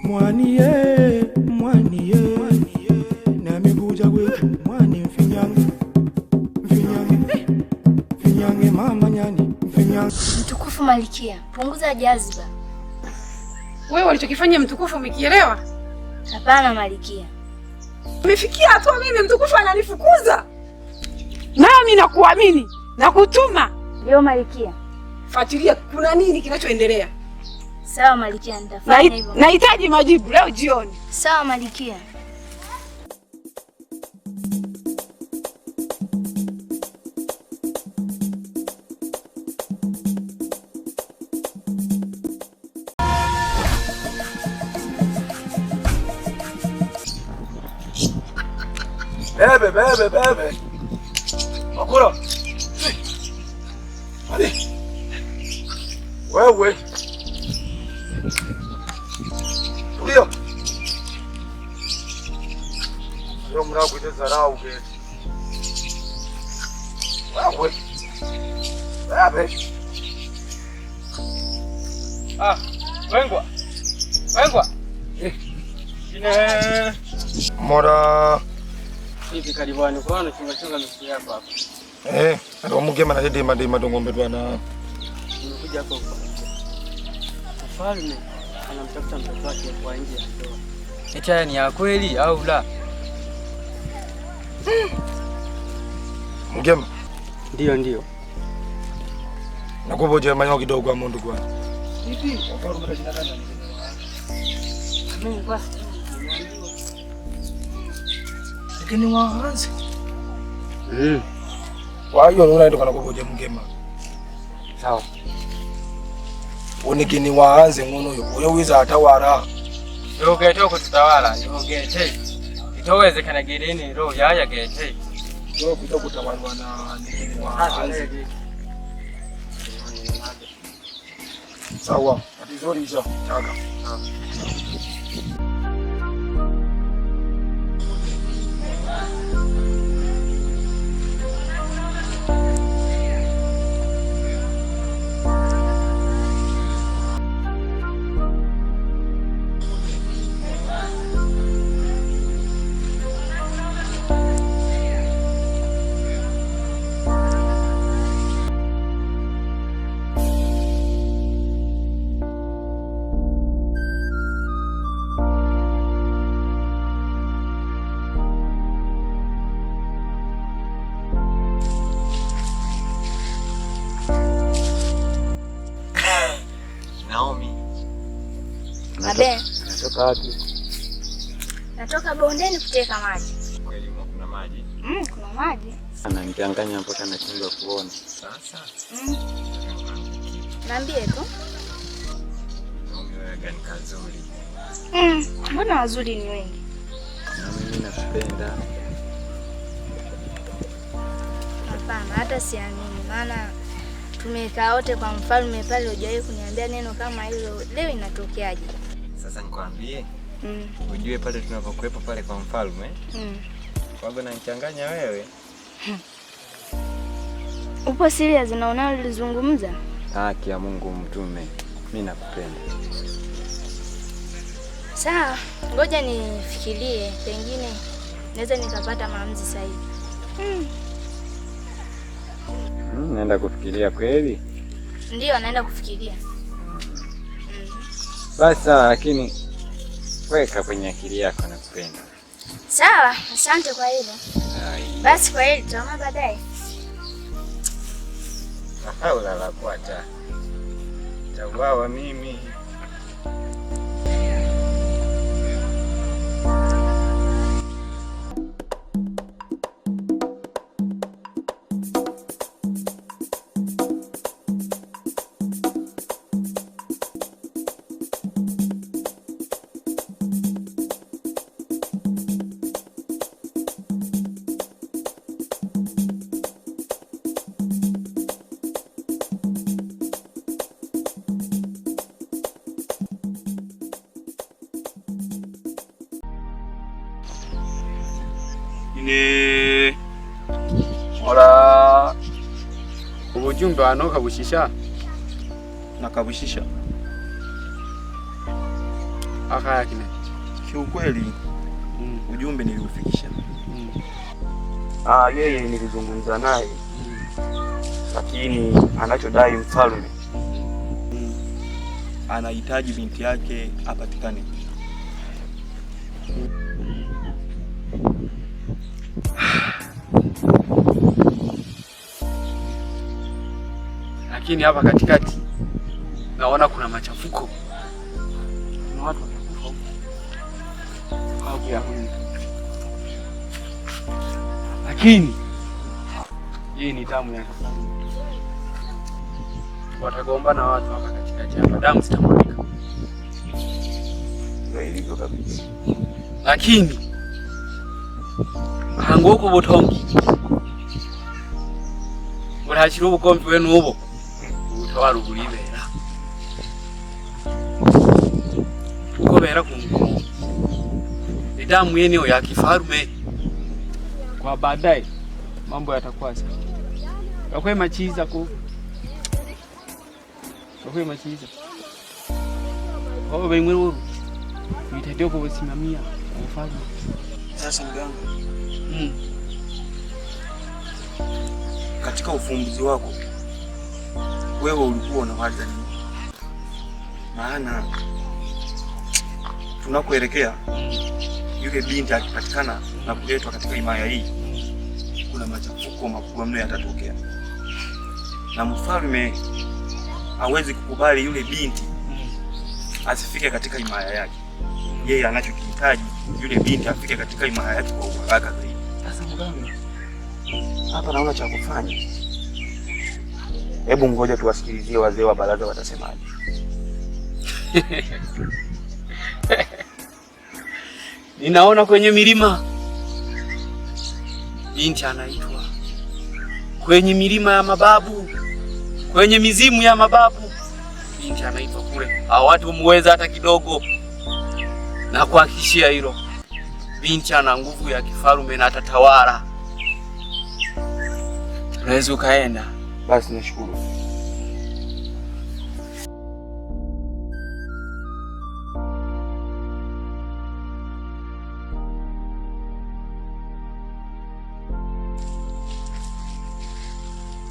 Mwani ye, mwani ye, namikuja kwetu mwani mfinyange, mfinyange, mfinyange mama nyani, mfinyange. Mtukufu Malikia, punguza jazba. Wewe walichokifanya mtukufu umekielewa? Hapana Malikia. Umefikia hatua mimi mtukufu ananifukuza. Nami nakuamini, nakutuma. Leo Malikia. Fuatilia kuna nini kinachoendelea. Sawa Malikia, nitafanya hivyo. Nahitaji majibu leo jioni. Sawa Malikia. Bebe, bebe, bebe. Makura. Ali. Wewe. Tulia. Leo mnakuita dharau ke. Wewe. Bebe. Ah, Wengwa. Wengwa. Eh. Ine. Mora. Hivi karibuni kwa chunga chunga mifugo yako hapa. Eh, ndo mugema na dede mande madongombe bwana. Nimekuja hapo kwa mfalme anamtafuta mtoto wake kwa nje ya ndoa. Eti haya ni ya kweli au la? Mugema. Ndio ndio. Nakupa je manyo kidogo amundu ndugu wangu. Vipi? Mimi basi lakini waanze. Kwa hiyo unaenda kana kuboje mgema. Sawa. Unigini waanze ngono yo. Uyo wiza atawara. Yogete kututawala, yogete. Itowezekana gereni ro yaya gete. Yo kuja kutawalwa na nigini waanze. Sawa. Atizori isha. Chaga. Naomi. Abe. Natoka wapi? Natoka bondeni kuteka maji. Kweli kuna maji? Kuna maji. Ananichanganya mpaka nashindwa kuona. Sasa. Niambie tu. Naomi wewe gani kazuri? Mbona wazuri ni wengi? Na mimi nakupenda. Hapana, hata siamini maana tumekaa wote kwa mfalme pale, hujawahi kuniambia neno kama hilo. Leo inatokeaje? Sasa nikwambie. Ujue pale tunapokuepo pale kwa mfalme. Kwago nanichanganya wewe. Upo serious na unalozungumza? Haki ya Mungu mtume. Mimi nakupenda. Sawa, ngoja nifikirie, pengine naweza nikapata maamuzi sahihi. Naenda kufikiria kweli? Ndio, naenda kufikiria. Basi sawa, lakini weka kwenye akili yako nakupenda. Sawa, asante kwa hilo. Basi kwa hili tutaona baadaye. Haula la kuacha. Tauawa mimi. Ine. Ora. Ubujumbe wano kabushisha? Nakabushisha. Akaya kine. Kiukweli ujumbe niliufikisha. Yeye nilizungumza naye, lakini anachodai mfalme anahitaji binti yake apatikane. Lakini hapa katikati naona kuna machafuko. Kuna watu wanakufa huko. Sababu ya huyu. Lakini hii ni damu ya kifalme. Watagombana watu hapa katikati hapa, damu zitamwagika. Ndio ilivyo kabisa. Lakini hanguku butongi burashira ubukombe wenu ubo ubutawara ubulibera ukobera kungumu idamu yeneo ya kifarume. Kwa baadaye mambo yatakuwa sawa. Yakwema chiza ku yakwema chiza kwa bengwe uru nitadio kusimamia ufalme. Sasa mganga, katika ufumbuzi wako wewe ulikuwa unawaza nini? Maana tunakoelekea yule binti akipatikana na kuletwa katika himaya hii, kuna machafuko makubwa mno yatatokea, na mfalme hawezi kukubali yule binti asifike katika himaya yake. Yeye anachokihitaji yule binti afike katika himaya yake kwa uharaka zaidi. Sasa mganga, hapa naona cha kufanya. Hebu ngoja tuwasikilizie wazee wa baraza watasemaje. Ninaona kwenye milima binti anaitwa, kwenye milima ya mababu, kwenye mizimu ya mababu binti anaitwa kule. Hawatu muweza hata kidogo. Na kuhakikishia hilo, binti ana nguvu ya kifarume na atatawala. Unaweza ukaenda. Basi nashukuru.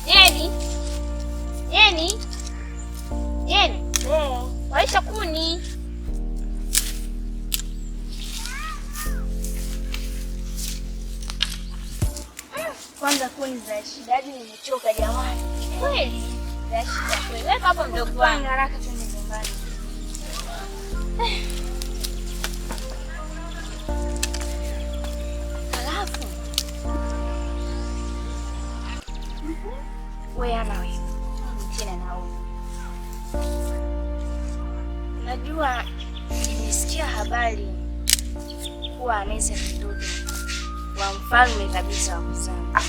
Jeni. Jeni. Jeni. Waisha kuni. Kwanza kuni za shida, hadi nimechoka jamani. Kweli za shida kweli. Weka hapo mdogo wangu. Haraka twende nyumbani. Alafu wewe ana wewe Tena naona. Unajua nimesikia habari kuwa Anesa ni mtoto wa mfalme kabisa wa kuzaa.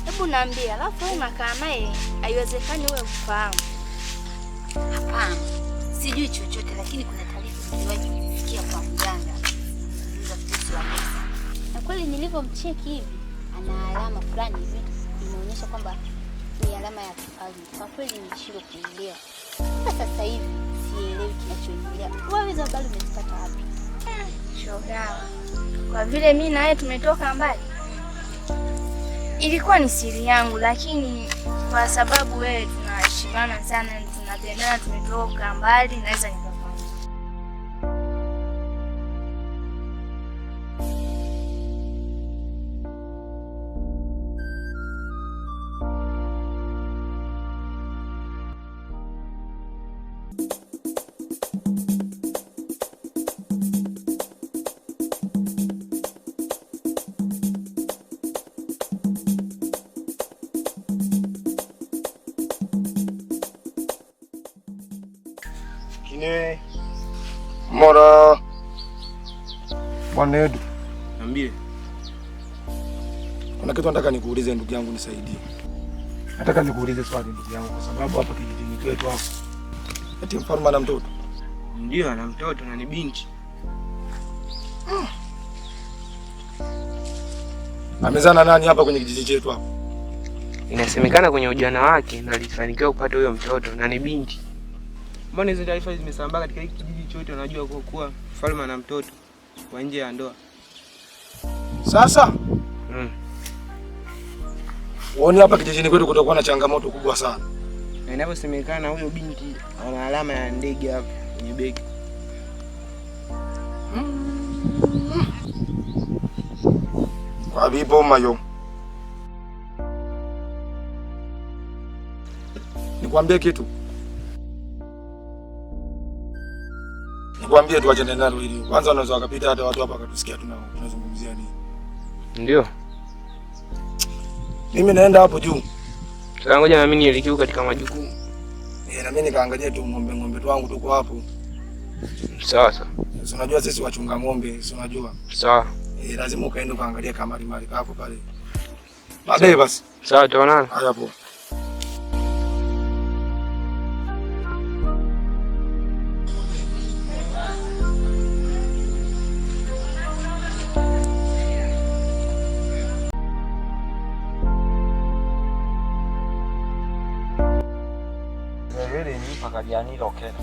Hebu niambie, alafu wewe unakaa naye, haiwezekani wewe ufahamu. Hapana, sijui chochote, lakini kuna taarifa niliwahi kusikia kwa mganga za kuhusu Anesa. Na kweli nilivyomcheki hivi, ana alama fulani hivi inaonyesha kwamba ni alama ya kifalme. Kwa kweli nilishindwa kuelewa. Sasa hivi sielewi kinachoendelea. Wewe hizo habari umezipata wapi? Shoga, kwa vile mimi na wewe tumetoka mbali, ilikuwa ni siri yangu, lakini kwa sababu wewe tunashibana sana, tunapendana, tumetoka mbali, naweza nikakwambia. Kine Mora Bwana Edu, Niambie. Kuna kitu nataka nikuulize ndugu yangu, nisaidie. Nataka nikuulize swali ndugu yangu, kwa sababu hapa kijijini kwetu hapa eti mfalme ana mtoto. Ndio, ana mtoto na ni binti. Amezana nani hapa kwenye kijiji chetu hapa? Inasemekana kwenye ujana wake na alifanikiwa kupata huyo mtoto na ni binti. Mbona hizo taarifa zimesambaa katika hiki kijiji chote, wanajua kwa kuwa mfalme ana mtoto wa nje ya ndoa. Sasa uone hapa kijijini kwetu kutakuwa na changamoto kubwa sana. Na inavyosemekana huyo binti ana alama ya ndege hapo kwenye begi. Kwa vipo mayo. Nikwambie kitu. Nikwambie tu achane nalo hili. Kwanza wanaweza wakapita hata watu hapa wakatusikia tunazungumzia nini. Ndio. Mimi naenda hapo juu. Sasa ngoja na mimi nielekee katika majukumu. Na mimi nikaangalia tu ng'ombe tu wangu tuko hapo. Sawa sawa. Si unajua sisi wachunga ng'ombe, si unajua. Sawa. Lazima ukaende ukaangalia kama mali kako pale. Baadaye basi. Sawa, tuonane. Haya poa. Kajanilokela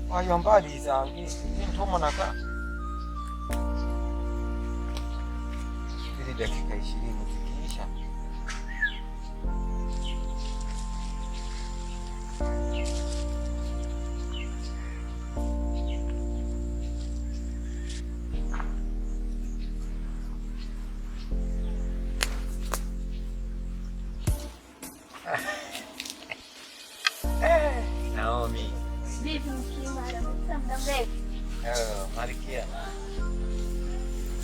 wayo zangi ntomonaka ili dakika 20 zikiisha Naomi. Vipi mkima? Muda mrefu. Malkia.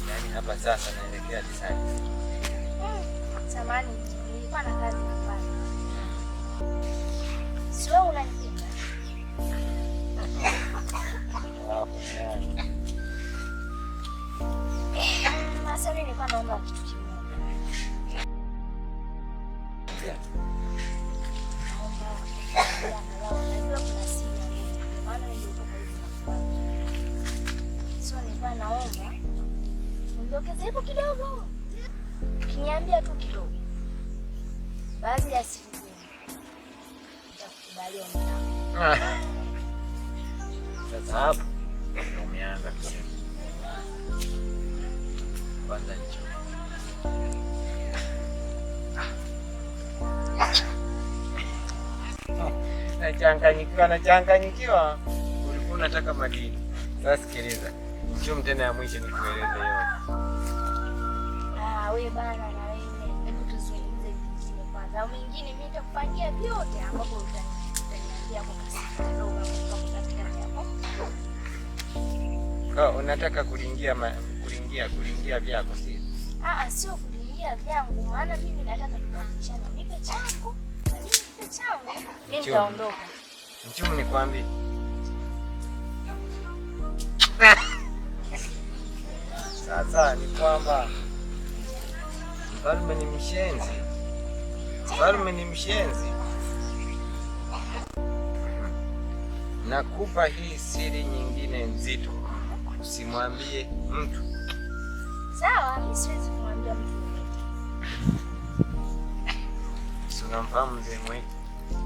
Yaani hapa sasa naelekea tisani. Samahani, nilikuwa na kazi kufanya. Sio unanipenda. Sasa mimi nilikuwa naomba kitu kimoja. Naomba kuna siri, maana nilikuwa so nilikuwa naomba uniongeze hapo kidogo. Ukiniambia tu kidogo, baadhi ya siri nitakukubalia mtao. Sasa hapo umeanza kusema. Kwanza nicho. Nachanganyikiwa. Ulikuwa unataka madini. Sasa sikiliza. Njoo tena ya mwisho nikueleze yote. Wewe bana na wewe, hebu tuzungumze vingine kwanza. Au mengine mimi nitakufanyia vyote ambapo utaniambia kwa kasi kidogo kwa katikati hapo. Kwa unataka kulingia vyako sio? Sio kulingia vyangu, maana mimi nataka tubadilishane. Nipe changu, na mimi nipe changu. Mimi nitaondoka. Mchumu nikwambie. Sasa ni kwamba mfalme ni mshenzi. Mfalme ni mshenzi. Nakupa hii siri nyingine nzito. Usimwambie mtu. Sawa, mimi siwezi kumwambia mtu. Si unamfahamu mzee Mweki?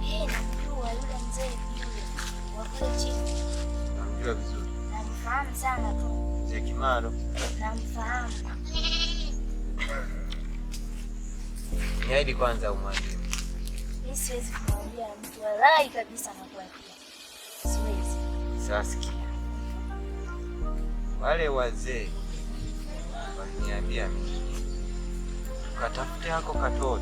Namjua yule mzee yule wa kule chini. Namjua vizuri. Namfahamu sana tu. Mzee Kimaro. Namfahamu. Niahidi kwanza umwambie. Mimi siwezi kumwambia mtu, walai kabisa nakuambia. Siwezi. Sasa sikia. Wale wazee waliniambia mimi tukatafute hako katoto.